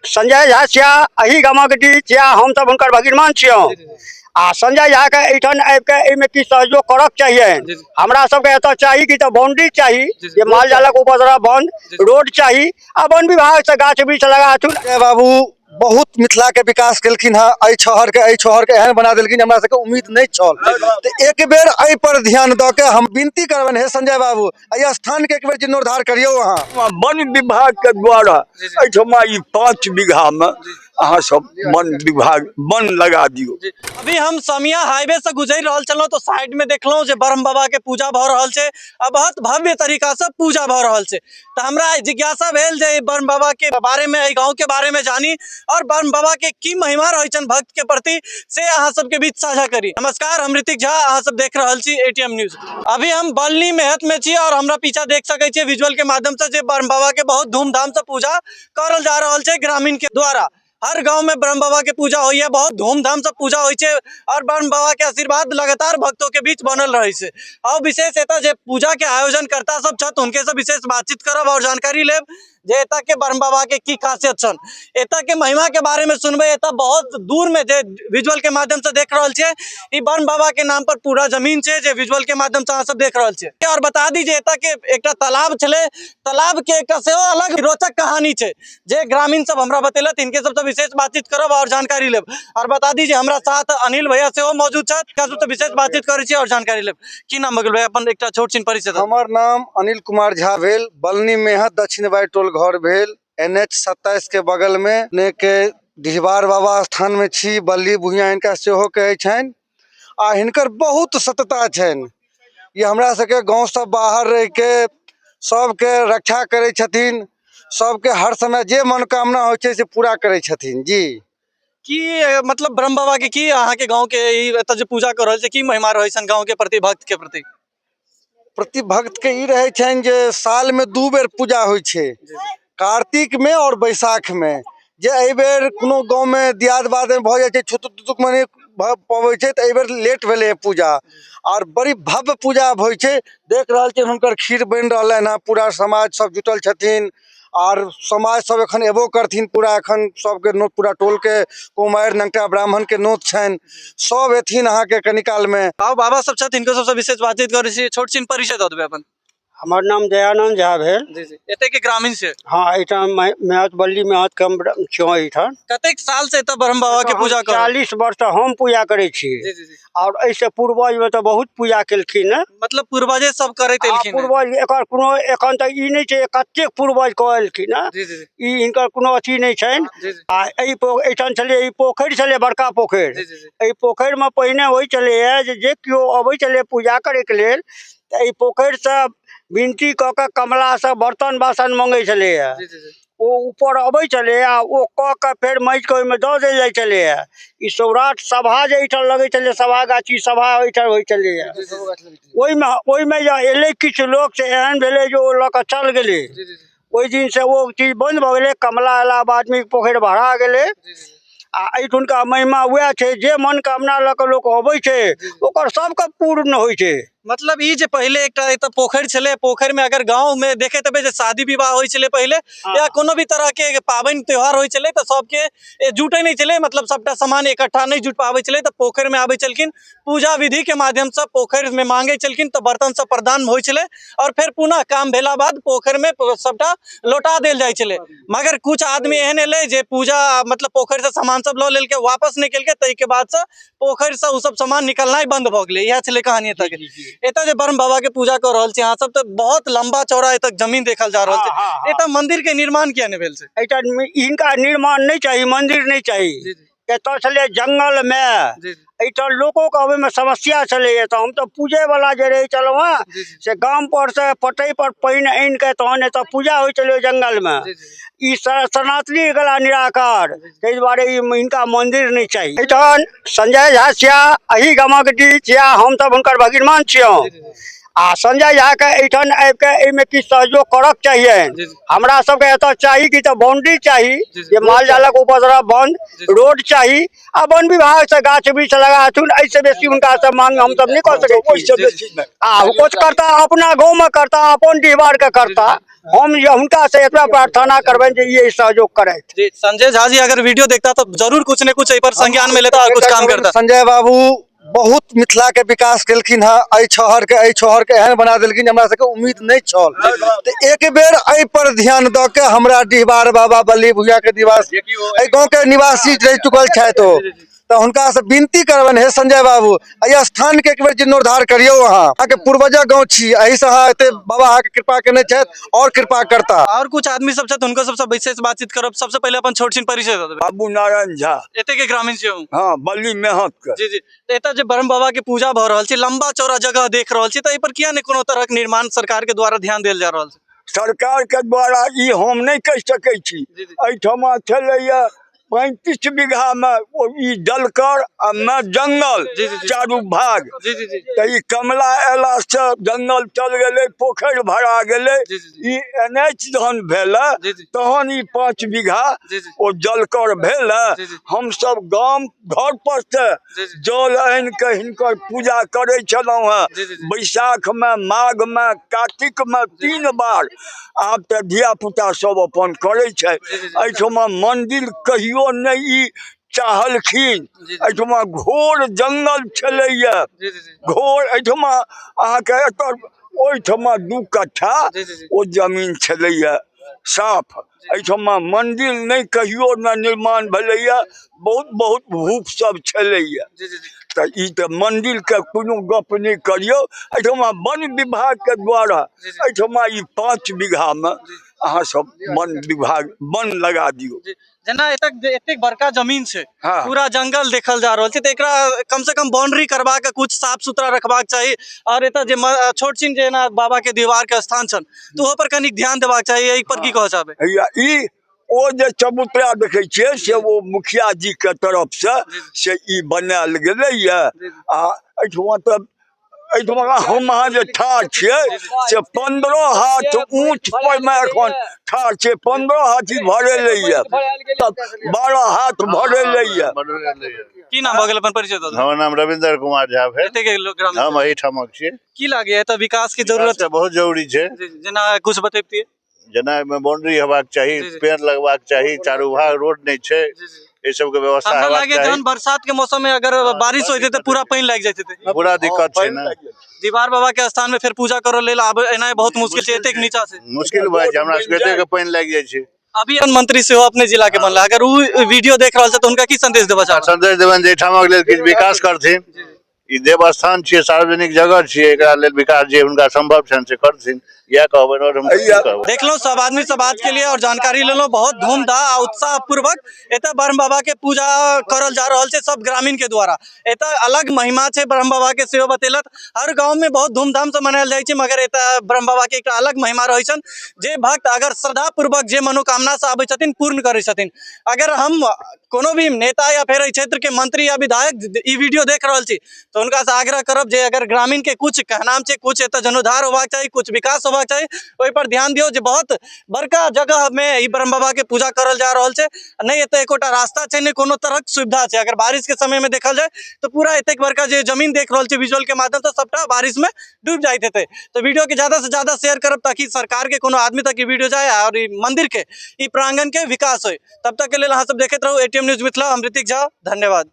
संजय झा छिया, एही गामक डीह छिया, हमसभ हुनकर भगिनमान छियौ। आ संजय झाके एहिठाम आबिके एहिमे किछु सहयोग करक चाहिए। हमरा सबके एतऽ चाही कि तऽ बाउंड्री चाही जे माल जालक उपद्रव बंद, रोड चाही आ वन विभाग से गाछ वृक्ष लगाथुन। जय बाबू बहुत मिथिला के विकास केलखिन हँ, एहि शहर के एहि शहर के एहन बना देलखिन, हमरा सबके उम्मीद नहि छल। तऽ एक बेर एहि पर ध्यान दऽ के हम विनती करबनि, हे संजय बाबू, एहि स्थान के एक बेर जीर्णोद्धार करियौ अहाँ। वन विभाग के द्वारा एहिठमा ई 5 बीघा में अहाँ सब वन विभाग वन लगा दियौ। अभी हम समिया हाईवे से गुजरि रहल छलहुँ तो साइड में देखलहुँ जे ब्रह्म बाबा के पूजा भऽ रहल छै आ बहुत भव्य तरीका से पूजा भऽ रहल छै। तऽ हमरा जिज्ञासा भेल जे ब्रह्म बाबा के बारे में, एहि गाँव के बारे में जानी और ब्रह्म बाबा के की महिमा रहै छनि भक्त के प्रति, से अहाँ सबके बीच साझा करी। नमस्कार, हम ऋतिक झा, अहाँ सब देख रहल छी एटीएम न्यूज। अभी हम बलनी मेहत में छी और हमरा पीछा देख सकै छियै विजुअल के माध्यम से जे ब्रह्म बाबा के बहुत धूमधाम से पूजा करल जा रहल छै ग्रामीण के द्वारा। हर गांव में ब्रह्म बाबा के पूजा होइए, बहुत धूमधाम से पूजा होइ छै और ब्रह्म बाबा के आशीर्वाद लगातार भक्तों के बीच बनल रहै छै। और विशेष एतऽ जे पूजा के आयोजन करता सब छथि हुनके से विशेष बातचीत करब और जानकारी लेब जे एतऽ के ब्रह्म बाबा के की खासियत छनि, एतऽ के महिमा के बारे में सुनबै। एतऽ बहुत दूर में जे विजुअल के माध्यम से देख रहल छियै, ई ब्रह्म बाबा के नाम पर पूरा जमीन छै जे विजुअल के माध्यम से अहाँ सब देख रहल छियै। और बता दी जे एतऽ के एकटा तालाब छलै, तालाब के एकटा सेहो अलग रोचक कहानी छै जे ग्रामीण सब हमरा बतेलथि। इनके सबसँ विशेष बातचीत करब और जानकारी लेब। और बता दी जे हमरा साथ अनिल भैया सेहो मौजूद छथि, हिनका सबसँ विशेष बातचीत करै छी और जानकारी लेब। की नाम भऽ गेल भैया, अपन एकटा छोट छिन परिचय दऽ। हमर नाम अनिल कुमार झा भेल, बलनी मेहत दक्षिण बाई टोल घर भेल, एन एच 27 के बगल में ने के डिहबार बाबा स्थान में छी। बल्ली भुइयां हिनका सेहो कहै छनि आ हिनकर बहुत सत्यता छनि। ई हमरा सबके गाँव से बाहर रह के सबके रक्षा करै छथिन, सबके हर समय जे मनोकामना होइ छै से पूरा करै छथिन जी। की मतलब ब्रह्म बाबा के की अहाँके गाँव के ई एतऽ जे पूजा कऽ रहल छै, की महिमा रहै छनि गाँव के प्रति, भक्त के प्रति? प्रति भक्त के ई रहै छनि जे साल में 2 बेर पूजा होइ छै, कार्तिक में और बैसाख में। जे एहि बेर कोनो गाँव में दियाद बाद में भऽ जाइ छै, छुतुक तुतुक मने भऽ पबै छै, तऽ एहि बेर लेट भेलै हँ पूजा और बड़ी भव्य पूजा होइ छै। देख रहल छियनि हुनकर खीर बनि रहलनि हँ, पूरा समाज सब जुटल छथिन और समाज सब एखन एबो करथिन। पूरा एखन सबके नोत, पूरा टोल के कुमारि नंगटा ब्राह्मण के नोत छनि, सब एथिन अहाँके कनी काल में। आउ बाबा सब छथिन, हिनको सबसँ विशेष बातचीत करै छी। छोट छिन परिचय दऽ देबै अपन। हमर नाम दयानंद झा भेल। जी जी, एतै के ग्रामीण से? हाँ, एहिठाम मेहत बल्ली मेहत के हम छियौ एहिठाम। कतेक साल से एतऽ ब्रह्म बाबा के पूजा कर? 40 वर्ष से हम पूजा करै छी। जी जी जी। और एहिसँ पूर्वज में तऽ बहुत पूजा केलखिन हँ। मतलब पूर्वजे सब करैत आ एलखिन हँ। पूर्वज एकर कोनो एखन तक ई नहि छै कतेक पूर्वज कऽ एलखिन हँ, जी जी जी। ई हिनकर कोनो अथी नहि छनि। जी जी। आ एहि एहिठाम छलै, ई पोखरि छलै, बड़का पोखरि। जी जी जी। एहि पोखरिमे पहिने होइ छलैए जे केओ अबै छलै पूजा करैके लेल तऽ एहि पोखरिसँ विनती कऽ कऽ कमलासँ बर्तन बासन मङ्गै छलैए। जी जी जी। ओ ऊपर अबै छलैए आ ओ कऽ कऽ फेर माटिके ओहिमे दऽ देल जाइ छलैए। ई सौराठ सभा जे एहिठाम लगै छलै, सभा गाछी सभा एहिठाम होइ छलैए, ओहिमे जे एलै किछु लोक से एहन भेलै जे ओ लऽ कऽ चल गेलै। जी जी जी। ओहि दिनसँ ओ चीज बन्द भऽ गेलै। कमला अयला बाद पोखरि भरा गेलै। जी जी। आ एहिठुनका महिमा उएह छै जे मनोकामना लऽ कऽ लोक अबै छै ओकर सबके पूर्ण होइ छै। मतलब ई जे पहिले एकटा एतऽ पोखरि छलै, पोखरि में अगर गाँव में देखैत हेबै जे शादी विवाह होइ छलै पहिले या कोनो भी तरह के पाबनि त्योहार होइ छलै तऽ सबके जुटै नहि छलै, मतलब सबटा सामान इकट्ठा नहि जुट पाबै छलै, तऽ पोखरि में आबै छलखिन, पूजा विधि के माध्यम से पोखरि में मांगै छलखिन तऽ बर्तन सब प्रदान होइ छलै और फेर पुनः काम भेला बाद पोखरि में सबटा लौटा देल जाइ छलै। मगर कुछ आदमी एहन एलै जे पूजा मतलब पोखरि से सामान सब लऽ लेलकै, वापस नहि केलकै, ताहिके बाद से पोखरि से ओ सब सामान निकलनाइ बंद भऽ गेलै। इएह छलै कहानी एतऽ के। एतऽ जे ब्रह्म बाबा के पूजा कऽ रहल छी अहाँ सब, तऽ बहुत लंबा चौड़ा एतऽ जमीन देखल जा रहल छै। एतऽ मंदिर के निर्माण किया नहि भेल छै? एहिठाम हिनका निर्माण नहि चाही, मंदिर नहि चाही। जी जी। एतऽ छलै जंगल मे, जी जी। एहिठाम लोकोके अबैमे समस्या छलैए, तऽ हम तऽ पूजैवला जे रहै छलहुँ हँ जी जी। से गाम पर से पटै पर पानि आनि कऽ तहन एतऽ पूजा होइ छलै ओहि जंगलमे। जी जी। ई सनातनी गेला निराकार, ताहि दुआरे ई हिनका मंदिर नहि चाही। एहिठाम संजय झा छिया, एही गामक डीह छिया, हमसब हुनकर भगिनमान छियौ। जी जी। आ संजय झाके एहिठाम आबिके एहिमे किछु सहयोग करक चाहिए। जी जी। हमरा सबके एतऽ चाही कि तऽ बाउंड्री चाही जी जी। जे माल जालक उपद्रव बंद, रोड चाही आ वन विभाग से गाछ वृक्ष लगाथुन। एहिसँ बेसी हुनका से मांग हमसब नहि कऽ सकै छी। ओहिसँ बेसी नहि। आ कुछ करता अपना गाँवमे करता, अपन डिहबारके करता। हम जे हुनकासँ एतबा प्रार्थना करबनि जे ई एहि सहयोग करथि। जी, संजय झा जी अगर वीडियो देखता तो जरूर कुछ ने कुछ एहि पर संज्ञान में लेता और कुछ काम करता। संजय बाबू बहुत मिथिला के विकास केलखिन हँ, एहि शहर के, एहि शहर के एहन बना देलखिन जे हमरा सबके उम्मीद नहि छल। तऽ एक बेर एहि पर ध्यान दऽ के हमरा डिहबार बाबा बल्ली भुइया के निवास, एहि गाँव के निवासी रहि चुकल छथि ओ, तऽ हुनका से विनती करबनि, हे संजय बाबू, एहि स्थान के एक बेर जीर्णोद्धार करियौ। अहाँके पूर्वजक गाँव छी, एहिसँ अहाँ एते बाबा अहाँके कृपा केने छथि और कृपा करता। और कुछ आदमी सब छथि, हुनको सबसँ विशेष बातचीत करब। सबसे पहिले अपन छोट छिन परिचय दऽ देबै। बाबू नारायण झा। एते के ग्रामीण छी हम। हँ, बल्ली मेहक के। जी जी, तऽ एतऽ जे ब्रह्म बाबा के पूजा भऽ रहल छै, लंबा चौड़ा जगह देख रहल छी, तऽ एहि पर किया नहि कोनो तरहक निर्माण सरकार के द्वारा ध्यान देल जा रहल छै? सरकार के द्वारा ई हम नहि कहि सकै छी। जी जी। एहिठमा छलैया 35 बीघामे ओ ई जलकर आ मे जंगल जी, जी, जी। चारू भाग। जी जी जी। तऽ ई कमला अयलासँ जंगल चल गेलै, पोखरि भरा गेलै। जी जी जी। ई एन एच जहन भेलै जी जी। तहन ई 5 बीघा जी जी। ओ जलकर भेल। जी जी। हमसब गाम घर पर से जी जी। जल आनि कऽ हिनकर पूजा करै छलहुँ हेँ जी जी जी। बैसाखमे, माघमे, कार्तिकमे 3 बार। आब तऽ धिया पुता सब अपन करै छै। जी जी जी। एहिठमा मंदिर कहियो नहि ई चाहलखिन। जी जी। एहिठमा घोर जंगल छलैया। जी जी जी। घोर एहिठमा अहाँके एतऽ ओहिठमा 2 कट्ठा जी जी जी। ओ जमीन छलैया साफ। एहिठमा मंदिर नहि कहियो ने निर्माण भेलैया, बहुत बहुत भूप सब छलैया। जी जी जी। तऽ ई तऽ मंदिर के कोनो गप नहि करियौ। एहिठमा वन विभाग के द्वारा जी जी। एहिठमा ई 5 बीघा मे जी। अहाँ सब वन विभाग वन लगा दियौ। जी, जेना एतक एतेक बड़का जमीन छै, हँ। पूरा जंगल देखल जा रहल छै, तऽ एकरा कम से कम बाउंड्री करबा के कुछ साफ सुथरा रखबाक चाही। और एतऽ जे छोट छिन जेना बाबा के दीवार के स्थान छनि, तऽ ओहो पर कनिक ध्यान देबाक चाही। एहि पर की कहऽ चाहबै? हैया ई ओ जे चबूतरा देखै छियै से ओ मुखिया जी के तरफ से से ई बनायल गेलैया। आ एहिठमा तऽ एहिठमा हम अहाँ जे ठाढ़ छियै से 15 हाथ ऊँच पर मे एखन ठाढ़ छियै। 15 हाथ ई भरेलैया, 12 हाथ भरेलैया। की नाम भऽ गेल, अपन परिचय दऽ दियौ। हमर नाम रविन्द्र कुमार झा भेल। एते के लोक ग्रामीण। हम एहिठामक छी। की लागैया एतऽ विकास के जरूरत? विकास के बहुत जरूरी छै। जी, जी, जेना कुछ बतैबतियै? जेना एहिमे बाउंड्री हेबाक चाही, जी, जी। पेड़ लगबाक चाही, चारू भाग रोड नहि छै, जी जी। एहि सबके व्यवस्था हमरा हेबाक लागे चाही। जहन बरसात के मौसम में अगर बारिश होइत हेतै पूरा पानि लागि जाइत हेतै। पूरा दिक्कत छै ने। दीवार बाबा के स्थान में फेर पूजा करऽ लेल आब एनाइ बहुत मुश्किल छै, एतेक नीचा से मुश्किल भऽ जाइ छै, हमरा सबके एतेक पानि लागि जाइ छै। अभी मंत्री सेहो अपने जिला के बनला, अगर उ वीडियो देख रहल छै तऽ हुनका की संदेश देबऽ चाहबै? संदेश देबनि जे एहिठामक लेल किछु विकास करथिन। ई देवस्थान छियै, सार्वजनिक जगह छियै, एकरा लेल विकास जे हुनका संभव छनि से करथिन, इएह कहबनि आओर हम की कहबै। देखलहुँ सब आदमी से बात के लिए और जानकारी लेलहुँ। बहुत धूमधाम आ उत्साह पूर्वक एतऽ ब्रह्म बाबा के पूजा करल जा रहल छै सब ग्रामीण के द्वारा। एतऽ अलग महिमा छै ब्रह्म बाबा के, सेहो बतेलक। हर गाँव में बहुत धूमधाम से मनायल जाइ छै, मगर एतऽ ब्रह्म बाबा के एकटा अलग महिमा रहै छनि। जे भक्त अगर श्रद्धा पूर्वक जे मनोकामना से आबै छथिन पूर्ण करै छथिन। अगर हम कोनो भी नेता या फेर एहि क्षेत्र के मंत्री या विधायक ई वीडियो देख रहल छी तऽ हुनका से आग्रह करब जे अगर ग्रामीण के कुछ कहनाम छै, कुछ एतऽ जीर्णोद्धार होबाक चाही, कुछ विकास होबाक चाही, ओहि पर ध्यान दियौ। जे बहुत बड़का जगह में ई ब्रह्म बाबा के पूजा करल जा रहल छै, नहि एतऽ एकोटा रास्ता छै, नहि कोनो तरहक सुविधा छै। अगर बारिश के समय में देखल जाय तऽ पूरा एतेक बड़का जे जमीन देख रहल छै विजुअल के माध्यम से सबटा बारिश में डूबि जाइत हेतै। तऽ वीडियो के ज्यादा से ज्यादा शेयर करब ताकि सरकार के कोनो आदमी तक ई वीडियो जाय और ई मंदिर के ई प्रांगण के विकास होय। तब तक के लेल अहाँ सब देखैत रहू एटीएम न्यूज मिथिला। हम ऋतिक झा, धन्यवाद।